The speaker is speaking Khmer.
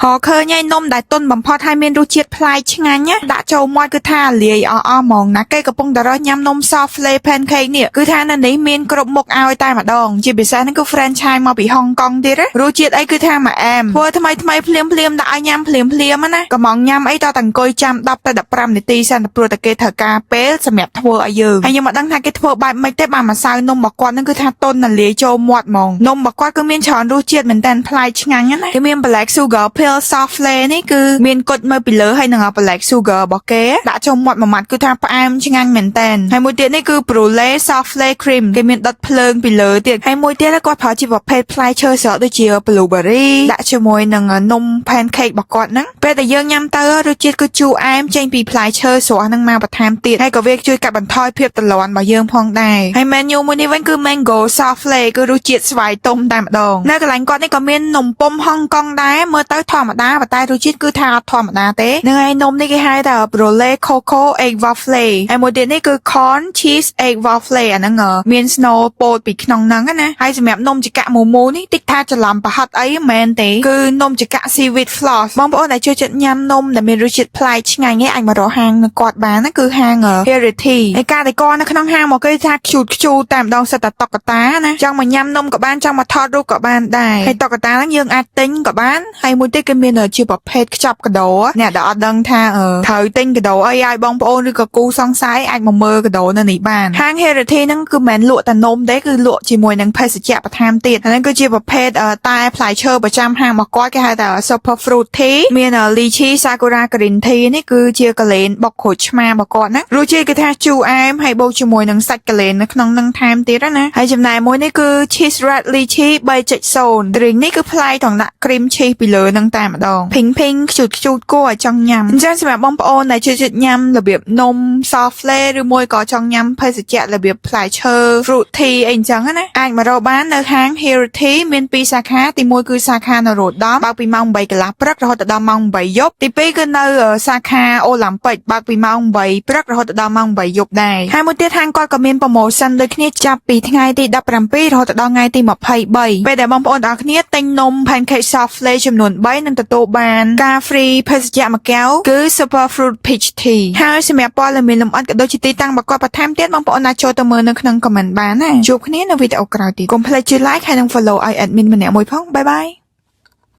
ហឃើញឯនំដែលទន់បំផុតហើយមានរសជាតិប្លែកឆ្ងាញ់ណាដាក់ចូលមាត់គឺថាលាយអស់អស់ហ្មងណាគេកំពុងតែរស់ញ៉ាំនំ soufflé pancake នេះគឺថានៅនេះមានគ្រប់មុខឲ្យតែម្ដងជាពិសេសហ្នឹងគឺ franchise មកពីហុងកុងទៀតណារសជាតិអីគឺថាមួយអែមធ្វើថ្មីថ្មីភ្លាមភ្លាមដាក់ឲ្យញ៉ាំភ្លាមភ្លាមណាកំងញ៉ាំអីតតែអង្គុយចាំ10ទៅ15នាទីសិនទៅព្រោះតែគេត្រូវការពេលសម្រាប់ធ្វើឲ្យយើងហើយខ្ញុំមិនដឹងថាគេធ្វើបែបម៉េចទេបានម្សៅនំរបស់គាត់ហ្នឹងគឺថាទន់ណាលាយចូលមាត់ហ្មងនំរបស់គាត់គឺមានច្រើនរសជាតិមែនតើប្លែកឆ្ងាញ់ណាគេមាន black sugar peel soufflé នេះគឺមានគុជមកពីលើហើយនឹង black sugar របស់គេដាក់ចូលមាត់មួយម៉ាត់គឺថាផ្អែមឆ្ងាញ់មែនតើហើយមួយទៀតនេះគឺ brulee soufflé cream គេមានដុតភ្លើងពីលើទៀតហើយមួយទៀតគាត់ប្រើជាប្រភេទផ្លែឈើស្រស់ដូចជា blueberry ដាក់ជាមួយនឹងនំ pancake របស់គាត់ហ្នឹងពេលដែលយើងញ៉ាំទៅរសជាតិគឺជូរអែមចេញពីផ្លែឈើស្រស់ហ្នឹងមកបន្ថែមទៀតហើយក៏វាជួយកាត់បន្ថយភាពទ្លាន់របស់យើងផងដែរហើយ menu មួយនេះវិញគឺ mango soufflé គឺរសជាតិស្វាយទុំតែម្ដងនៅកន្លែងគាត់នេះក៏មាននំពុំហុងកុងដែរមើលទៅធម្មតាប៉ុន្តែរសជាតិគឺថាអត់ធម្មតាទេនឹងហើយនំនេះគេហៅថា brulee coco egg waffle ហើយមួយទៀតនេះគឺ corn cheese egg waffle អាហ្នឹងមាន snow ពោតពីក្នុងហ្នឹងណាហើយសម្រាប់នំចកាក់មូមូនេះតិចថាច្រឡំប្រហិតអីមិនមែនទេគឺនំចកាក់ seaweed floss បងប្អូនដែលចូលចិត្តញ៉ាំនំដែលមានរសជាតិប្លែកឆ្ងាញ់ឯងអាចមករកហាងគាត់បានណាគឺហាង Heritage ហើយការតែកនៅក្នុងហាងមកគេថាខ្ជូតខ្ជូតតែម្ដងសិតតែតុក្កតាណាចង់មកញ៉ាំនំក៏បានចង់មកថតរូបក៏បានដែរហើយតុក្កតាហ្នឹងយើងអាចទិញក៏បានហើយមួយទៀតគេមានជាប្រភេទខ្ចប់កាដូអ្នកដែលអត់ដឹងថាត្រូវទិញកាដូអីឲ្យបងប្អូនឬក៏គូសង្ស័យអាចមកមើលកាដូនៅនេះបានហាង Heritage ហ្នឹងគឺមិនមែនលក់តែនំទេគឺលក់ជាមួយនឹងភេសជ្ជៈបន្ថែមទៀតអាហ្នឹងគឺជាប្រភេទតែផ្លែឈើប្រចាំហាងរបស់គាត់គេហៅថា Super Fruit Tea មាន Lychee Sakura Green Tea នេះគឺជាកលែនបុកក្រូចឆ្មារបស់គាត់ហ្នឹងរសជាតិគេថាជូរអែមហើយបូកជាមួយនឹងសាច់កលែននៅក្នុងនឹងថែមទៀតណាហើយចំណែកមួយនេះគឺ Cheese Red Lychee 3.0 drink នេះគឺប្លែកត្រង់ដាក់ cream cheese ពីលើនឹងតែម្ដងភីងភីងខ្ជូតខ្ជូតគួរឲ្យចង់ញ៉ាំអញ្ចឹងសម្រាប់បងប្អូនដែលចូលចិត្តញ៉ាំរបៀបនំ soufflé ឬមួយក៏ចង់ញ៉ាំភេសជ្ជៈរបៀបផ្លែឈើ fruit tea អីអញ្ចឹងណាអាចមករកបាននៅហាង Heritage មានពីរសាខាទីមួយគឺសាខានរោត្តមបើកពីម៉ោង8កន្លះព្រឹករហូតដល់ម៉ោង8យប់ទីពីរគឺនៅសាខាអូឡាំពិកបើកពីម៉ោង8ព្រឹករហូតដល់ម៉ោង8យប់ដែរហើយមួយទៀតហាងគាត់ក៏មាន promotion ដូចគ្នាចាប់ពីថ្ងៃទី17រហូតដល់ថ្ងៃទី23ពេលដែលបងប្អូនទាំងអស់គ្នាទិញនំ pancake soufflé ចំនួន3នឹងទទួលបានការ free ភេសជ្ជៈមួយកែវគឺ super fruit peach tea ហើយសម្រាប់ព័ត៌មានលម្អិតក៏ដូចជាទីតាំងប្រកបបន្ថែមទៀតបងប្អូនអាចចូលទៅមើលនៅក្នុង comment បានណាជួបគ្នានៅវីដេអូក្រោយទៀតកុំភ្លេចជួយ like ហើយនិង follow ឲ្យ admin ម្នាក់មួយផង bye bye.